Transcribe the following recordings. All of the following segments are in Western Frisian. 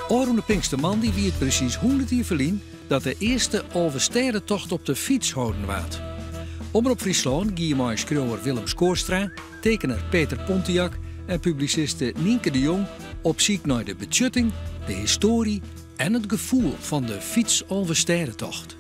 Ofrûne Pinkstermoandei wie it presys hûndert jier ferlyn dat de earste Alvestêdetocht op de fyts holden waard. Omrop Fryslân gie mei skriuwer Willem Schoorstra, tekener Peter Pontiac en publisiste Nynke de Jong op syk nei de betsjutting, de histoarje en it gefoel fan de fyts-Alvestêdetocht.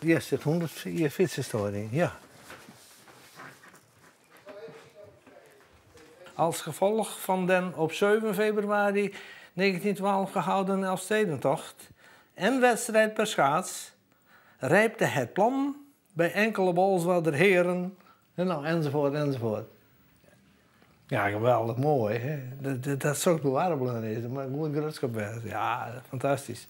Hjir sit 100 jier fytshistoarje yn, ja. Als gevolg van den op 7 februari 1912 gehouden Elfstedentocht en wedstrijd per schaats rijpte het plan bij enkele Bolswarder heren, nou, enzovoort, enzovoort. Ja, geweldich moai, hè? Dat dat soks bewarre bleaun is, dat moat goed grutsk op wêze. Ja, fantastysk.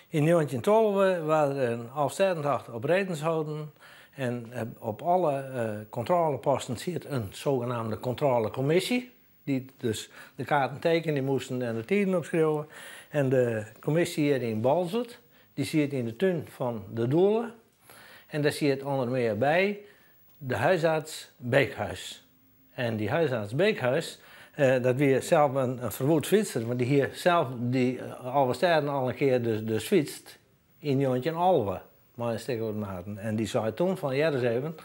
Yn njoggentjintolve waard der in Alvestêdentocht op redens holden en op alle kontrôleposten siet in zogenaamde kontrôlekommisje, dy't dus de kaarten tekenje moasten en de tiden opskriuwe. En de kommisje hjir yn Boalsert, dy siet yn de tún fan de Doele en dêr siet ûnder mear by de huisarts Beekhuis. En dy huisarts Beekhuis, dat wie sels in ferwoed fytser, want dy hie sels dy Alvestêden al in kear dus fytst yn 1911 mei in stik wat maten. En dy sei toen fan hear ris even,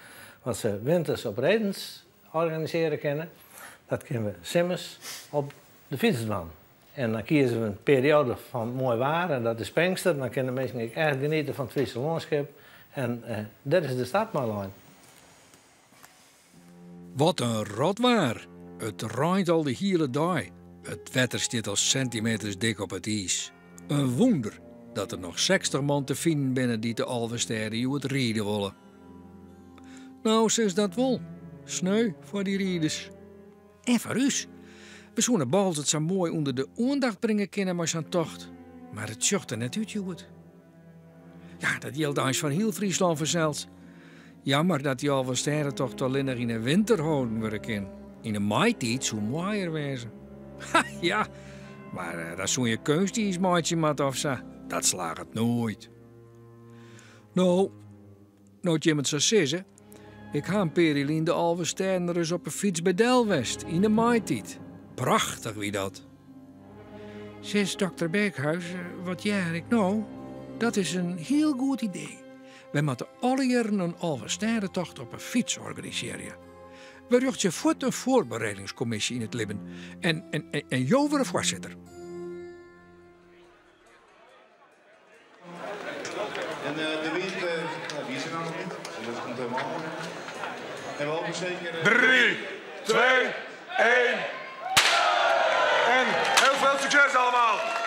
wat se winters op redens organisearje kinne, dat kinne we simmers op de fyts dwaan. En dan kieze we in perioade fan moai waar en dat is Pinkster, dan kinne de minsken ek echt geniete fan it Fryske lânskip. En dêr is de start mei lein. Wat in rot waar! It reint al de hiele dei. It wetter stiet al sintimeters dik op it iis. In wûnder dat der noch 60 man te finen binne dy't de Alvestêde hjoed ride wolle. No, sis dat wol. Sneu foar dy riders. En foar ús. We soene Boalsert sa moai ûnder de oandacht bringe kinne mei sa'n tocht. Mar it sjocht der net út hjoed. Ja, dat jildt eins foar hiel Fryslân fansels. Jammer dat dy Alvestêdetocht allinnich yn 'e winter holden wurde kin. Yn 'e maitiid soe moaier wêze. Ha, ja, mar eh, dan soene je keunstiis meitsje moatte of sa. Dat slagget noait. No, no't jim it sa sizze, ik ha in pear jier lyn de Alvestêden ris op 'e fyts by del west, yn 'e maitiid. Prachtich wie dat. Sis dokter Beekhuis, wat hear ik no? Dat is in hiel goed idee. Wy moatte alle jierren in Alvestêdetocht op 'e fyts organisearje. We rjochtsje fuort in foarbereidingskommisje yn it libben en, en, en jo wurde foarsitter. En de wind, nou, die is er nou nog niet. Dus dat komt helemaal mooi. En we hopen zeker... 3, 2, 1. En heel veel succes allemaal!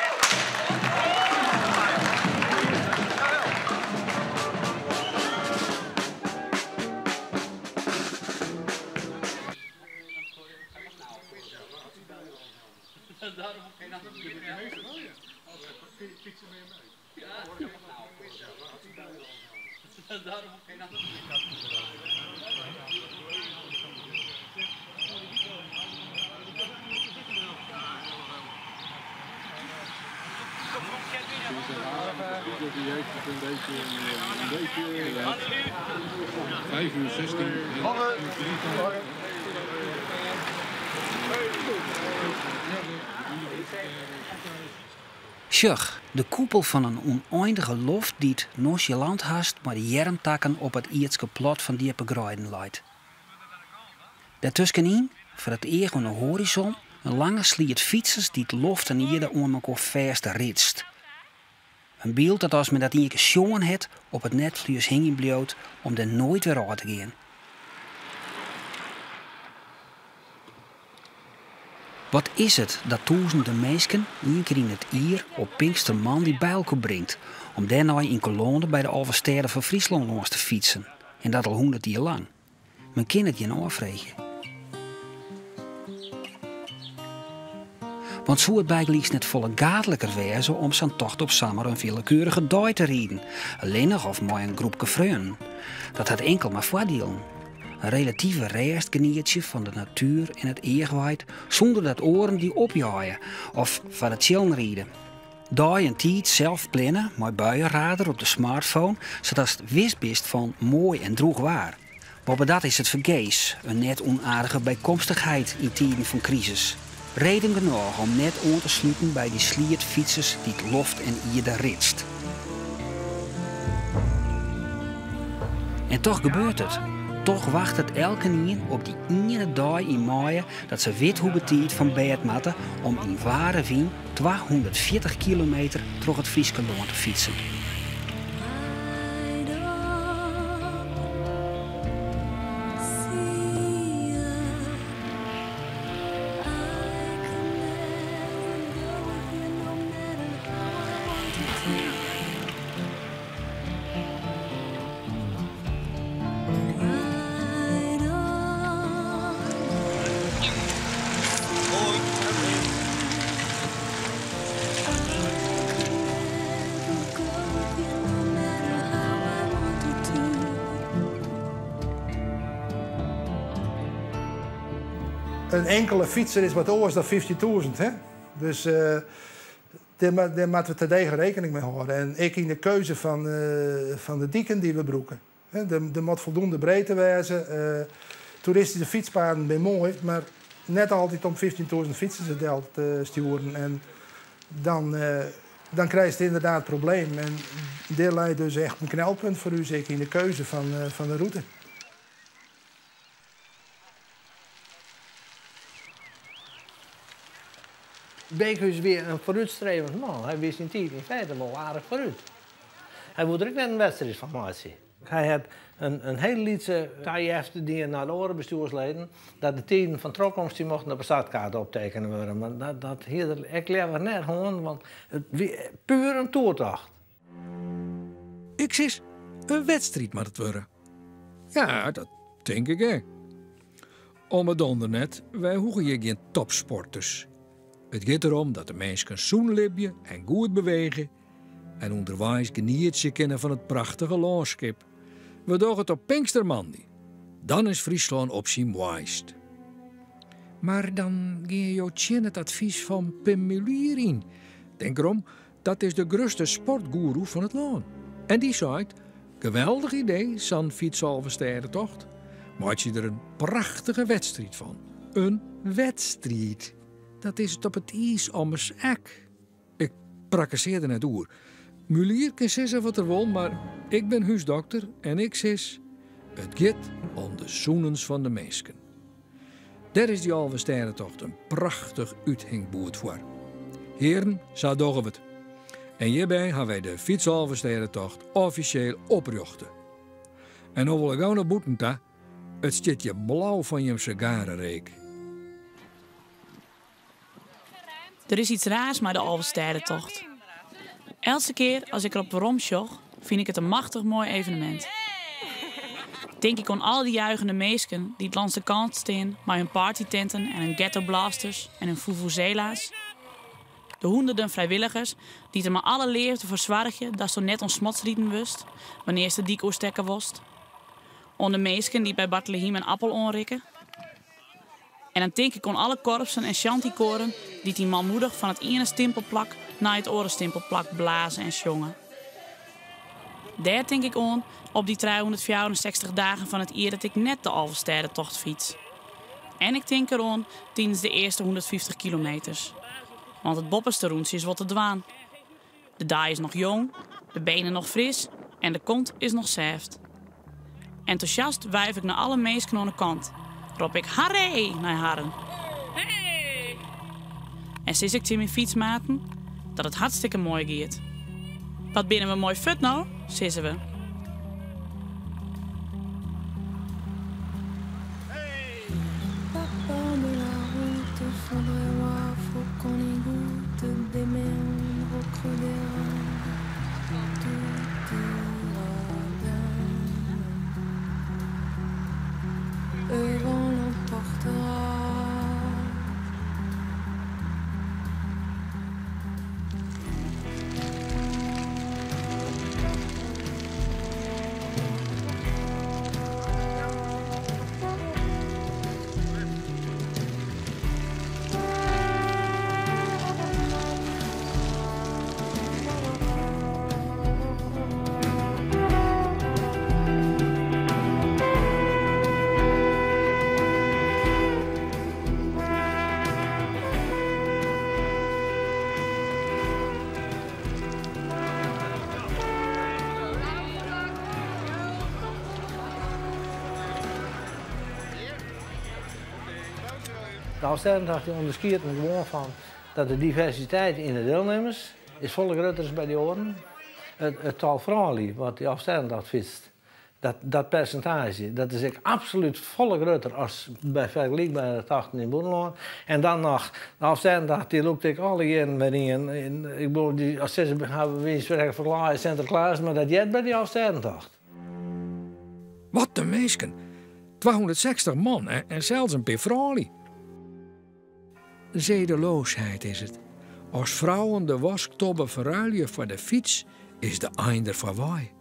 Sjoch. De koepel fan in ûneindige loft dy't, nonsjalant hast, mei de earmtakken op it ierdske plot fan djippe greiden leit. Dêrtuskenyn, foar it each oan de hoarizon, in lange sliert fytsers dy't loft en ierde oan mekoar fêst ritst. In byld dat as men dat ien kear sjoen hat, op it netflues hingjen bliuwt om der noait wer ôf te gean. Wat is it dat tûzenen minsken ien kear yn it jier op Pinkstermoandei by elkoar bringt om dêrnei yn kolonne by de Alvestêden fan Fryslân lâns te fytsen en dat al hûndert jier lang? Men kin it jin ôffreegje. Want soe it bygelyks net folle gaadliker wêze om sa'n tocht op samar in willekeurige dei te riden, allinnich of mei in groepke freonen? Dat hat inkeld mar foardielen. In relative rêst genietsje fan de natuer en it eachweid sûnder dat oaren dy opjeie of foar de tsjillen ride. Dei en tiid sels planne mei buienradar op de smartphone, sadatst wis bist fan moai en drûch waar. Boppedat is it fergees, in net ûnaardige bykomstichheid yn tiden fan krisis. Reden genôch om net oan te sluten by dy sliert fytsers dy't loft en ierde ritst. En toch gebeurt it. Toch wachtet elkenien op dy iene dei yn maaie dat se wit hoe betiid fan bêd moatte om yn waar en wyn 240 kilometer troch it Fryske lân te fytsen. In inkele fytser is wat oars dan 15.000, hè? Dus dêr moatte we terdege rekening mei hâlde. En ek yn de keuze fan de diken dy't we brûke. Der moat foldoende breedte wêze. Toeristyske fytspaden binne moai, mar net altyd om 15.000 fytsers it del te stjoeren. En dan krijst ynderdaad probleem. En dêr leit dus echt in knelpunt foar ús ek yn de keuze fan de rûte. Beekhuis wie in foarútstrevend man. Hy wie syn tiid yn feite wol aardich foarút. Hy woe der ek net in wedstriid fan meitsje. Hy hat in hiele lytse tajefte dien nei de oare bestjoersleden dat de tiden fan trochkomst dy mochten op 'e startkaart optekene wurde. Mar dat hie er ek leaver net hân, want it wie puer in toertocht. Ik sis, in wedstriid moat it wurde. Ja, dat tink ik ek. Om 'e donder net, wy hoege hjir gjin topsporters. It giet derom dat de minsken sûn libje en goed bewege en ûnderweis genietsje kinne fan it prachtige lânskip. We dogge it op Pinkstermoandei. Dan is Fryslân op syn moaist. Mar dan gean jo tsjin it advys fan Pim Mulier yn. Tink derom, dat is de grutste sportgoeroe fan it lân. En dy seit, geweldich idee, sa'n fytsalvestêdetocht. Meitsje der in prachtige wedstriid fan. In wedstriid? Dat is it op it iis ommers ek. Ik prakkesear der net oer. Mulier kin sizze wat er wol, mar ik bin húsdokter en ik sis, it giet om de sûnens fan de minsken. Dêr is dy Alvestêdetocht in prachtich úthingboerd foar. Hearen, sa dogge we it. En hjirby ha wy de Fytsalvestêdetocht offisjeel oprjochte. En no wol ik gau nei bûten ta, it stiet hjir blau fan jim sigarereek. Der is iets raars mei de Alvestêdetocht. Eltse kear as ik derop werom sjoch, fyn ik it in machtich moai evenemint. Tink ik oan al dy juichende minsken dy't lâns de kant stean mei hun partytinten en hun ghettoblasters en hun vuvuzela's. De hûnderten frijwilligers dy't der mei alle leafde foar soargje datsto net oan smots riden wurdst wannear'tst de dyk oerstekke wolst. Oan de minsken dy't by Bartlehiem in appel oanrikke. En dan tink ik oan alle korpsen en shantykoaren dy't yn manmoedich fan it iene stimpelplak nei it oare stimpelplak blaze en sjonge. Dêr tink ik oan op dy 364 dagen fan it jier dat ik net de Alvestêdetocht fyts. En ik tink deroan tidens de earste 150 kilometers. Want it boppeste rûntsje is wol te dwaan. De dei is noch jong, de benen noch fris en de kont is noch sêft. Entûsjast wuif ik nei alle minsken oan 'e kant, rop ik harree nei harren. En sis ik tsjin myn fytsmaten dat it hartstikke moai giet. Wat binne we moai fuort no, sizze we. De Alfstêdentocht dy ûnderskiedt him gewoan fan dat de diversiteit yn de dielnimmers is folle grutter as by dy oaren. It tal froulju wat dy Alfstêdentocht fytst, dat persintaazje, dat is ek absolút folle grutter as by fergelykbere tochten yn it bûtenlân. En dan noch, de Alfstêdentocht dy lûkt ek alle jierren wer ien. Ik bedoel, dy, as sizze, hawwe wy sprekt ferklaaie Sinterklaas, mar dat heart by dy Alfstêdentocht. Wat in minsken! 260 man en sels in pear froulju. Zedeloosheid is it. As frouwen de wasktobbe ferruilje foar de fyts, is de ein der foarwei.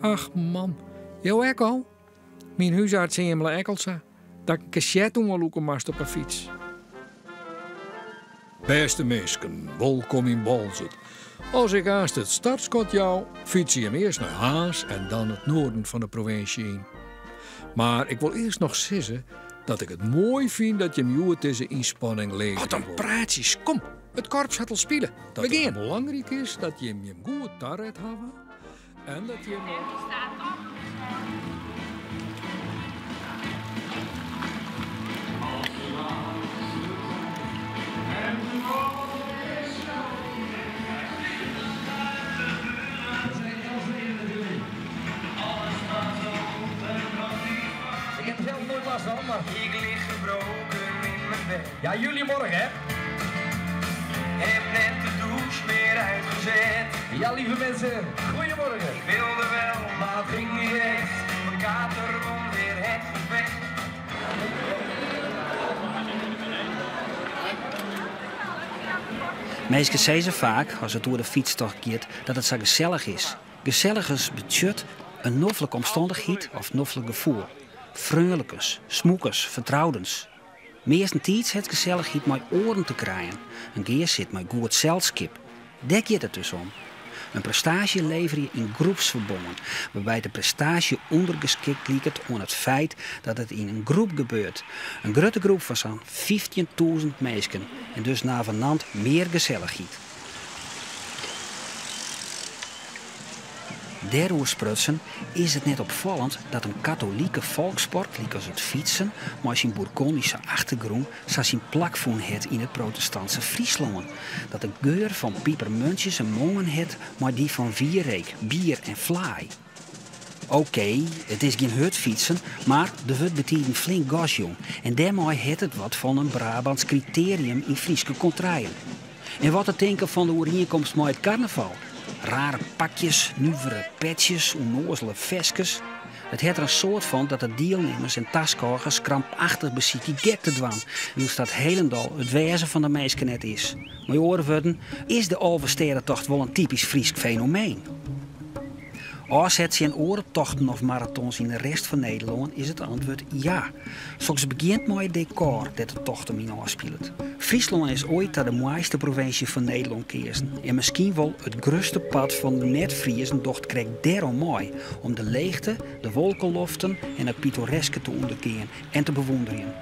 Ach man, jo ek al? Myn húsarts eamele ek al sa, dat ik in kaset oanlûke moast op 'e fyts. Bêste minsken, wolkom yn Boalsert. As ik aanst it startskot jou, fyts jim earst nei Harns en dan it noarden fan de provinsje yn. Mar ik wol earst noch sizze dat ik it moai fyn dat jim hjoed dizze ynspanning leverje Wat in praatsjes, kom, it korps hat al spile. We gean! Belangryk is dat jim jim goed taret hawwe en dat jim. Ik heb er zelf nooit last van, maar... Ik lig gebroken in mijn bed. Ja, jullie morgen, hè? Heb net de douche weer uitgezet. Ja, lieve mensen, goedemorgen. Ik wilde wel, maar het ging niet echt. Mijn kater won weer het gevecht. Minsken sizze faak, as it oer de fytstocht giet, dat it sa gesellich is. Geselligens betsjut in noflike omstannichheid of noflik gefoel. Freonlikens, smûkens, fertroudens. Meastentiids hat gesellichheid mei oaren te krijen, in gearsit mei goed selskip. Dêr giet it dus om. In prestaasje leverje yn groepsferbân, wêrby't de prestaasje ûndergeskikt liket oan it feit dat it yn in groep gebeurt. In grutte groep fan sa'n 15.000 minsken en dus navenant mear gesellichheid. Dêroer sprutsen, is it net opfallend dat in katolike folkssport lykas it fytsen mei syn bourgondyske achtergrûn sa syn plak fûn hat yn it protestantse Fryslân, dat de geur fan pipermuntsjes in mongen hat mei dy fan wiereek, bier en flaai? Okee, it is gjin hurdfytsen, mar der wurdt betiden flink gas jûn en dêrmei hat it wat fan in Brabants kritearium yn Fryske kontreien. En wat te tinken fan de oerienkomst mei it karnaval? Rare pakjes, nuvere petsjes, ûnnoazele ferskes. It hat der in soad fan dat de dielnimmers en taskôgers krampachtich besykje gek te dwaan, wylst dat helendal it wêzen fan de minsken net is. Mei oare wurden, is de Alvestêdetocht wol in typysk Frysk fenomeen? Ôfset tsjin oare tochten of maratons yn de rest fan Nederlân is it antwurd ja. Soks begjint mei it dekôr dêr't de tocht him yn ôfspilet. Fryslân is oait ta de moaiste provinsje fan Nederlân keazen en miskien wol it grutste part fan de net-Friezen docht krekt dêrom mei, om de leechte, de wolkeloften en it pittoreske te ûndergean en te bewûnderjen.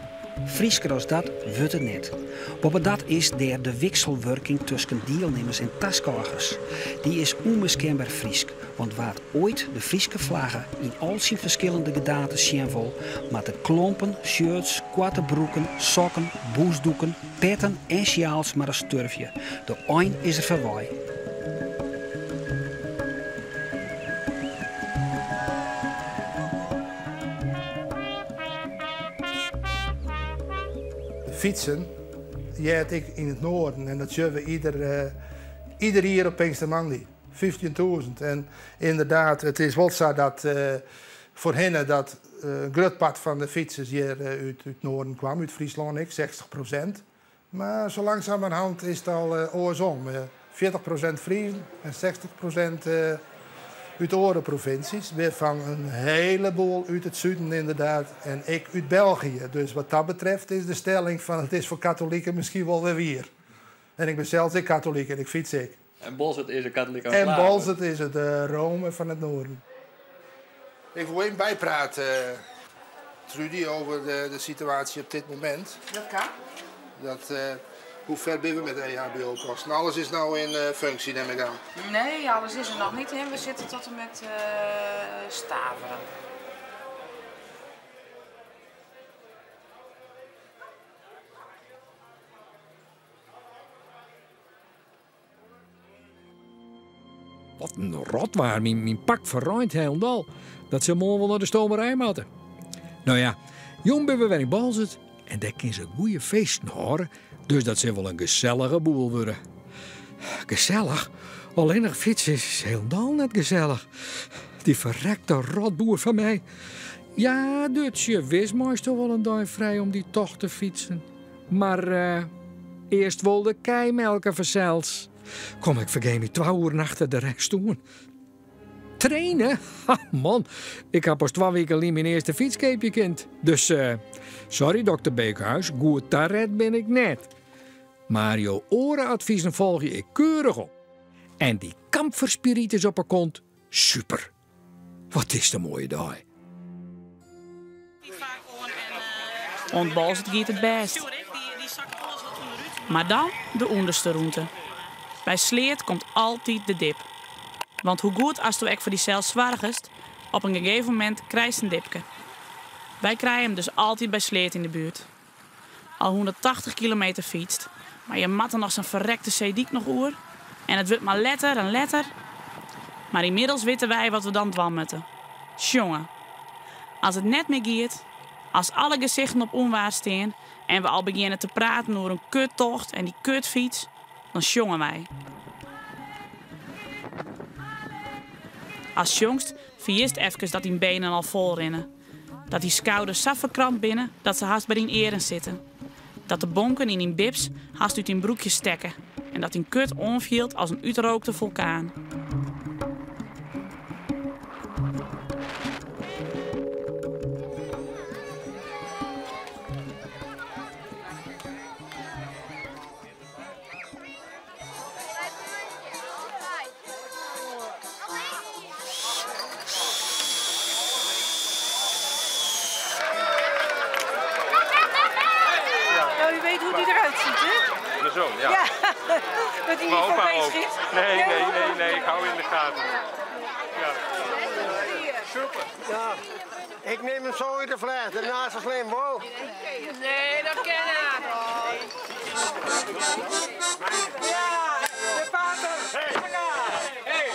Frysker as dat wurdt it net. Boppedat is dêr de wikselwurking tusken dielnimmers en taskôgers. Dy is ûnmiskenber Frysk, want wa't oait de Fryske flagge yn al syn ferskillende gedaantes sjen wol, moat de klompen, shirts, koarte broeken, sokken, bûsdoeken, petten en sjaals mar ris turfje. De ein is der foarwei. Fytsen heart ek yn it Noarden en dat sjogge we ieder jier op Pinkstermoandei. 15.000. En ynderdaad, it is wol sa dat foarhinne dat in grut part fan de fytsers hjir út it Noarden kwam, út Fryslân ek, 60%. Mar sa langsumerhand is it al oarsom. 40% Friezen en 60% út oare provinsjes, wêrfan in heleboel út it suden ynderdaad en ek út België. Dus wat dat betreft is de stelling fan it is foar katoliken miskien wol wer wier. En ik bin sels ek katolyk en ik fyts ek. En Boalsert is in katolike En Boalsert is it Rome fan it Noarden. Ik wol even byprate, Trudy, oer de situaasje op dit momint. Dat kan. Dat, hoe ver binne we met de EHBO-kosten? Alles is no yn funksje, nim ik oan. Nee, alles is der noch net yn. We sitte tot en met Staveren. Wat in rotwaar, myn pak ferreint hielendal. Dat sil moarn wol nei de stomerij moatte. No ja, jûn binne we wer yn Boalsert en dêr kinne se goede feesten hâlde, dus dat sil wol in gesellige boel wurde. Gesellich? Allinnich fytse is hielendal net gesellich. Dy ferrekte rotboer fan my. Ja, Dutsje, wis meisto wol in dei frij om dy tocht te fytsen. Mar earst wol de kij melke fansels. Kom, ik fergean my twa oeren achter de rest oan. Traine? Ha, man, ik ha pas twa wiken lyn myn earste fyts keapje kind. Dus sorry, dokter Beekhuis, goed taret bin ik net. Mar jo oare advizen folgje ik keurich op. En dy kamferspiritus op 'e kont, super. Wat is it in moaie dei. Oant Boalsert giet it bêst. Mar dan de ûnderste rûnte. By Sleat komt altyd de dip. Want hoe goed asto ek foar dysels soargest, op in gegeven momint krijst in dipke. Wy krije him dus altyd by Sleat yn de buert. Al 180 kilometer fytst, mar je moatte noch sa'n ferrekte seedyk noch oer. En it wurdt mar letter en letter. Mar ynmiddels witte wy wat we dan dwaan moatte. Sjonge. As it net mear giet, as alle gesichten op ûnwaar stean en we al begjinne te praten oer in kuttocht en dy kutfyts, dan sjonge wy. Ast sjongst, ferjitst efkes dat dyn benen al fol rinne. Dat dyn skouders sa ferkrampt binne dat se hast by dyn earen sitte. Dat de bonken yn dyn bips hast út dyn broekje stekke en dat dyn kut oanfielt as in útrookte fulkaan. Nou, u weet hoe die eruit ziet, hè? Mijn zoon, ja. Ja, dat hij niet Mijn opa voorbij ook. schiet. Nee, nee, nee, nee, ik hou in de gaten. Ja. Super. Ja, ik neem hem zo in de fles, daarnaast is slim wol. Nee, dat ken ik. Ja, de pater. Hey.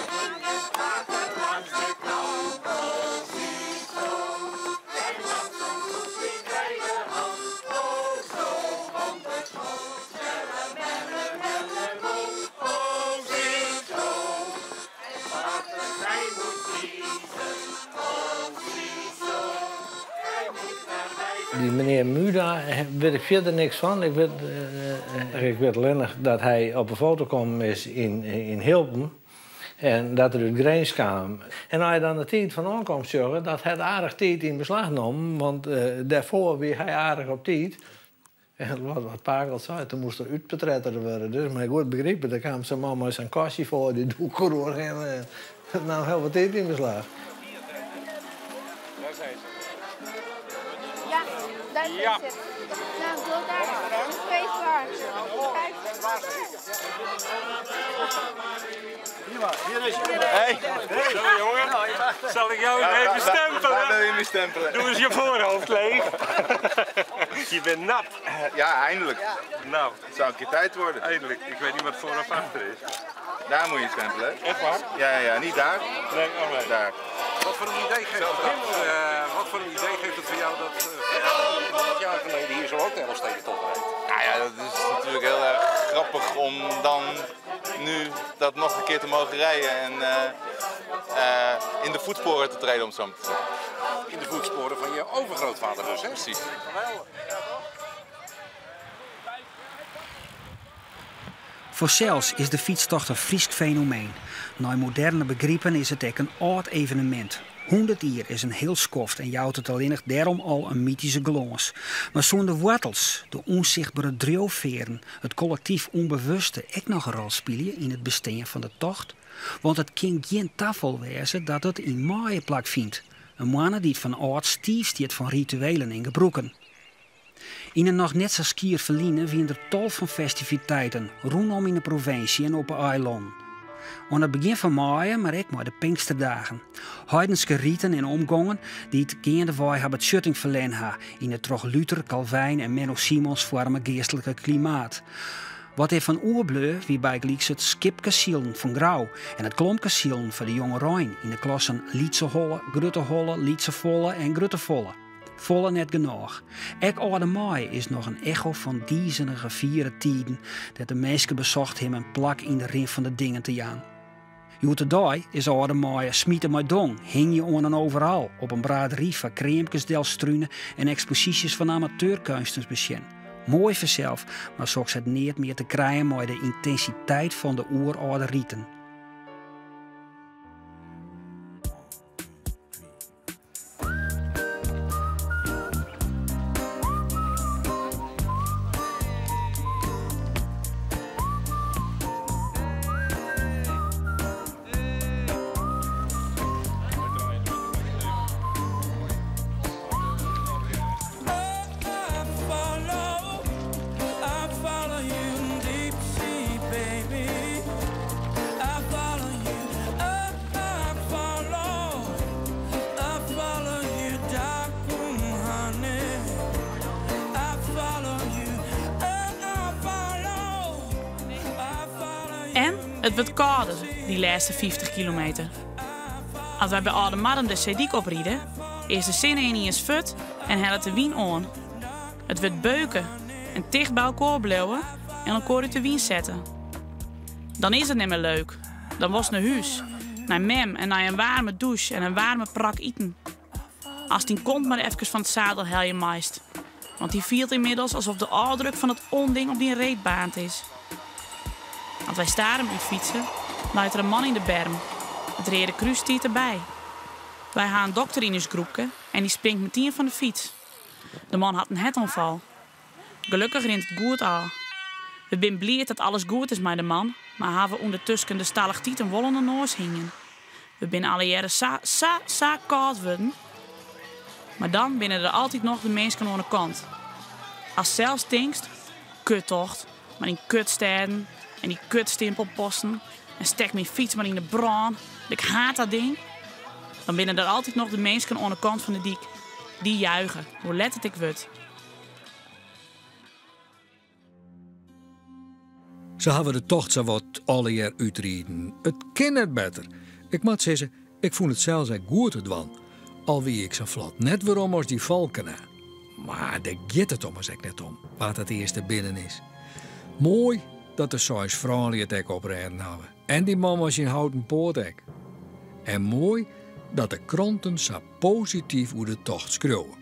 Dy menear Muda wit ik fierder niks fan. Ik wit, ik wit allinnich dat hy op 'e foto kommen is yn Hylpen en dat er út Grins kaam. En as je dan de tiid fan oankomst sjogge, dat hat aardich tiid yn beslach nommen, want dêrfoar wie hy aardich op tiid. En wat pake sei, toen moast er útpetretterd wurde. Dus mei goed begripen, der kaam sa'n man mei sa'n kastje foar dy doek oerhinne en dat naam hiel wat tiid yn beslach. Daar zijn ze. Ja, daar Ja. zit. Hey. Zo jongen, zal ik jou even stempelen? Waar wil je me stempelen? Doe eens je voorhoofd leeg. Je bent nat. Ja, eindelijk. Nou. Het zou een keer tijd worden. Eindelijk. Ik weet niet wat voor of achter is. Daar moet je stempelen. Echt waar? Ja, ja, ja. Niet daar. Nee, oh nee. Daar. Wat voor een idee geeft het, wat voor een idee geeft het voor jou dat 100 jaar geleden hier zo ook de Elfstedentocht reed? Nou ja, dat is natuurlijk heel erg grappig om dan nu dat nog een keer te mogen rijden en in de voetsporen te treden, om het zo maar te zeggen. In de voetsporen van je overgrootvader dus, hè? Precies. Voor Cels is de fietstocht een Frysk fenomeen. Naar moderne begrippen is het ook een oud evenement. 100 jaar is een heel skoft en jouwt het alleen nog daarom al een mythische glans. Maar zonder wortels, de onzichtbare drijfveren, het collectief onbewuste, ook nog een rol spelen in het bestaan van de tocht. Want het kan geen tafel wezen dat het in maaien plak vindt. Een mannen die het van oud stief stiet van rituelen en gebroeken. In een nog net zo skier verliezen wie er tal van festiviteiten rondom in de provincie en op de eiland. Aan het begin van mei, maar ik maar de Pinksterdagen. Heidenske rieten en omgongen die het gaandewei hebben het schutting verleen ha in het troch Luther, Calvijn en Menno Simons vormen geestelijke klimaat. Wat er van oerbleu wie bij gelijks het skipkasielen van Grauw en het klompkasielen van de jonge Rijn in de klassen Lietse Holle, Grutte Holle, Lietse Volle en Grutte Volle. Volle net genoeg. Ek oude maai is nog een echo van diezenige vieren tijden dat de meeske bezocht hem een plak in de rin van de dingen te jaan. Joetedai is oude maai smieten met dong, hing je on en overal op een braderie van kreemkes delstrunen en exposities van amateurkunstens besjen. Mooi vanzelf, maar zoks het niet meer te krijgen met de intensiteit van de oeroude rieten. En het wordt kouder, die laatste 50 kilometer. Als wij bij Oude Marren de Zeedyk oprieden, is de zin in eens fut en helpt de wien aan. Het wordt beuken en dicht bij elkaar blijven en elkaar uit de wien zetten. Dan is het niet meer leuk. Dan was het naar huis, naar mem en naar een warme douche en een warme prak eten. Als die komt maar even van het zadel hel je meist. Want die viert inmiddels alsof de afdruk van het onding op die reetbaand is. Want wij staren hem uit fietsen, luidt er een man in de berm. Het rode kruis stiet erbij. Wij gaan een dokter in ons groepje en die springt meteen van de fiets. De man had een hartaanval. Gelukkig rint het goed al. We zijn blij dat alles goed is met de man, maar hebben ondertussen de stalactieten wol aan de noos hingen. We zijn alle jaren sa, sa, sa koud worden. Maar dan binnen er altijd nog de mensen aan de kant. Als zelfs denkst, kuttocht, maar in kutsteden en die kutstempelposten en stek mijn fiets maar in de brand. Ik haat dat ding. Dan binnen er altijd nog de mensen aan de kant van de dik. Die juichen, hoe let het ik word. Ze hebben de tocht zo wat alle jaar uitreden. Het kan het beter. Ik moet zeggen, ik voel het zelfs ook goed het wan. Al wie ik zo vlot net waarom als die valken. Maar daar gaat het om als ik net om, wat het eerste binnen is. Mooi dat de Sois vrouwen het ook oprijden hebben. En die man was in houten poort ook. En mooi dat de kranten zo positief over de tocht schreeuwen.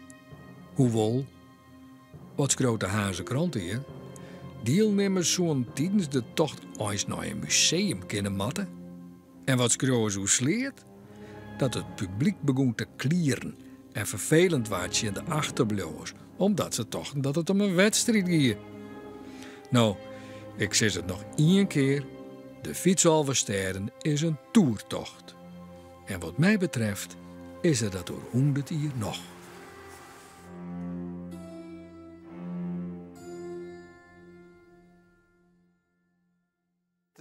Hoewel, wat schreeuwt de Haagse krant hier? Deelnemers zo'n tijdens de tocht eens naar een museum kunnen matten. En wat schreeuwen ze hoe sleert? Dat het publiek begon te klieren en vervelend waard in de achterblijvers, omdat ze tochten dat het om een wedstrijd ging. Nou, ik zeg het nog één keer. De Fietsalvesteden is een toertocht. En wat mij betreft is er dat door 100 jaar nog.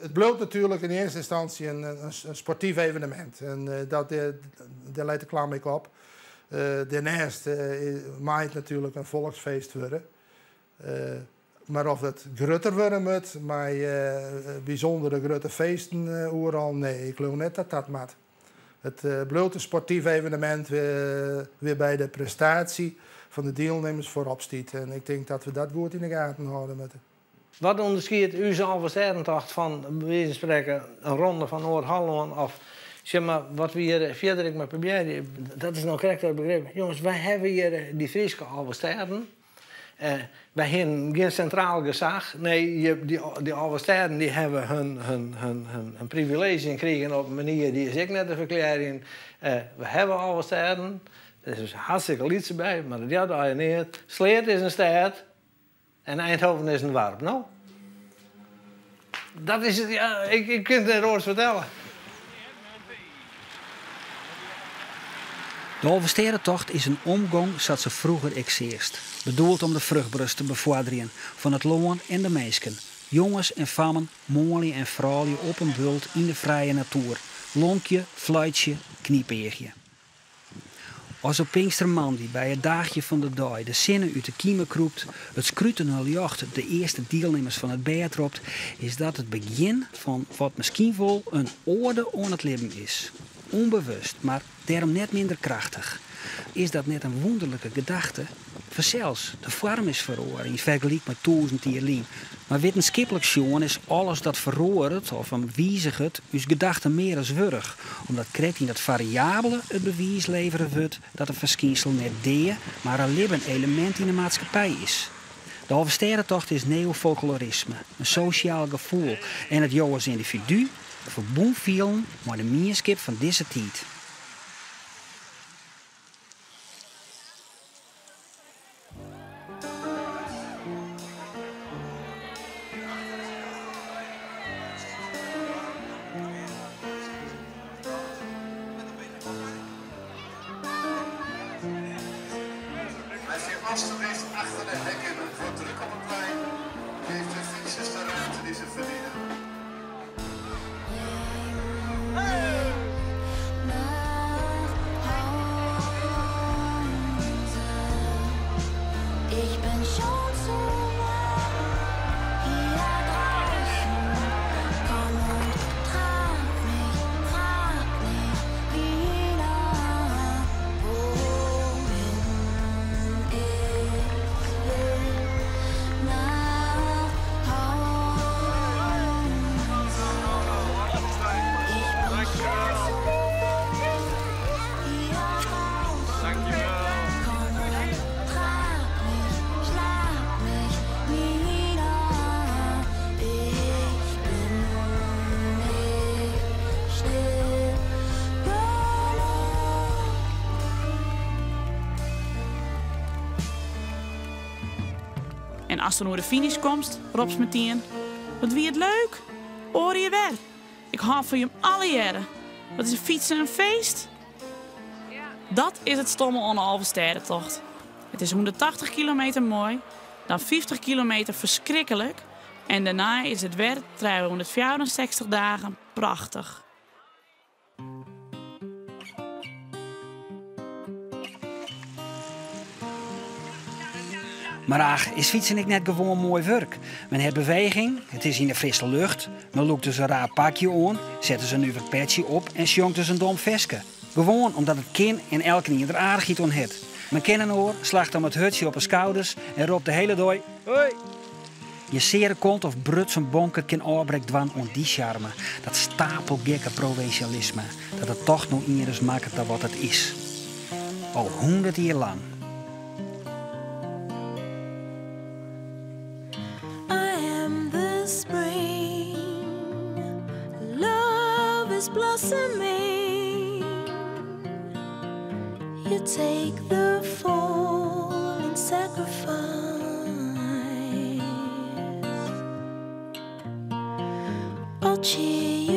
It bliuwt natuerlik yn earste ynstânsje in sportyf evenemint en dat dêr leit de klam ek op. Dêrneist mei it natuerlik in folksfeest wurde. Mar oft it grutter wurde moat mei bysûndere grutte feesten oeral, nee, ik leau net dat dat moat. It bliuwt in sportyf evenemint wêrby't de prestaasje fan de dielnimmers foarop stiet en ik tink dat we dat goed yn de gaten hâlde moatte. Wat ûnderskiedt ús Alvestêdentocht fan by wize fan sprekken in ronde fan Noard-Hollân of sjoch mar wat we hjir fierder ek mei probearje, dat is no krekt it begrip. Jonges, wy hawwe hjir dy Fryske Alvestêden. Wy hienen gjin sintraal gesach. Nee, dy Alvestêden dy hawwe hun privileezje krigen op in manier dy is ek net te ferklearjen. We hawwe Alvestêden, der is hartstikke lytse by, mar dat jout allegear neat. Sleat is in stêd. En Eindhoven is in doarp, no? Dat is it, ja, ik kin it net oars fertelle. De Alvestêdetocht is in omgong sa't se froeger ek seachst. Bedoeld om de fruchtberens te befoarderjen fan it lân en de minsken. Jonges en fammen, manlju en froulju op in bult yn de frije natoer. Lonkje, fluitsje, knypeagje. As op Pinkstermoandei by it daagjen fan de dei de sinne út de kime krûpt, it skrutene ljocht de earste dielnimmers fan it bêd ropt, is dat it begjin fan wat miskien wol in oade oan it libben is. Unbewust, mar dêrom net minder krachtich. Is dat net in wûnderlike gedachte? Fansels, de foarm is feroare yn fergelyk mei tûzen jier lyn. Mar wittenskiplik sjoen is alles dat feroaret of him wiziget ús gedachten mear as wurdich, omdat krekt yn dat fariabele it bewiis levere wurdt dat in ferskynsel net dea, mar in libben elemint yn 'e maatskippij is. De Alvestêdetocht is neofolklorisme, in sosjaal gefoel en it jo as yndividu ferbûn fielen mei de mienskip fan dizze tiid. Blijf alstublieft achter de hekken. Het wordt druk op het plein. Geef de fietsers de ruimte die ze verdienen. Ik bin schon zu warm hier draußen. Komm und trag mich, trag mich wieder, wohin ich will. Nach Hause. Ich bin schon zu warm hier draußen. Komm und trag mich, schlag mich nieder. Ich bin nicht still genug. En ast dan oer de finish komst, ropst metien, Wat wie it leuk! Oar jier wer! Ik hâld fan jim allegearre! Wat is in fytsen in feest! Dat is it stomme oan de Alvestêdetocht. It is 180 kilometer moai, dan 50 kilometer ferskriklik en dêrnei is it wer 364 dagen prachtich. Mar ach, is fytsen ek net gewoan moai wurk? Men hat beweging, it is yn de frisse lucht, men lûkt ris in raar pakje oan, set ris in nuver petsje op en sjongt ris in dom ferske. Gewoan omdat it kin en elkenien der aardichheid oan hat. Men ken in oar, slacht him it hurdsje op 'e skouders en ropt de hele dei, Hoi! Gjin seare kont of brutsen bonke kin ôfbrek dwaan oan dy sjarme, dat stapelgekke provinsjalisme, dat de tocht no ienris makket ta wat it is. Al hûndert jier lang. I am the spring, love is blossoming. You take the fall and sacrifice. I'll cheer you.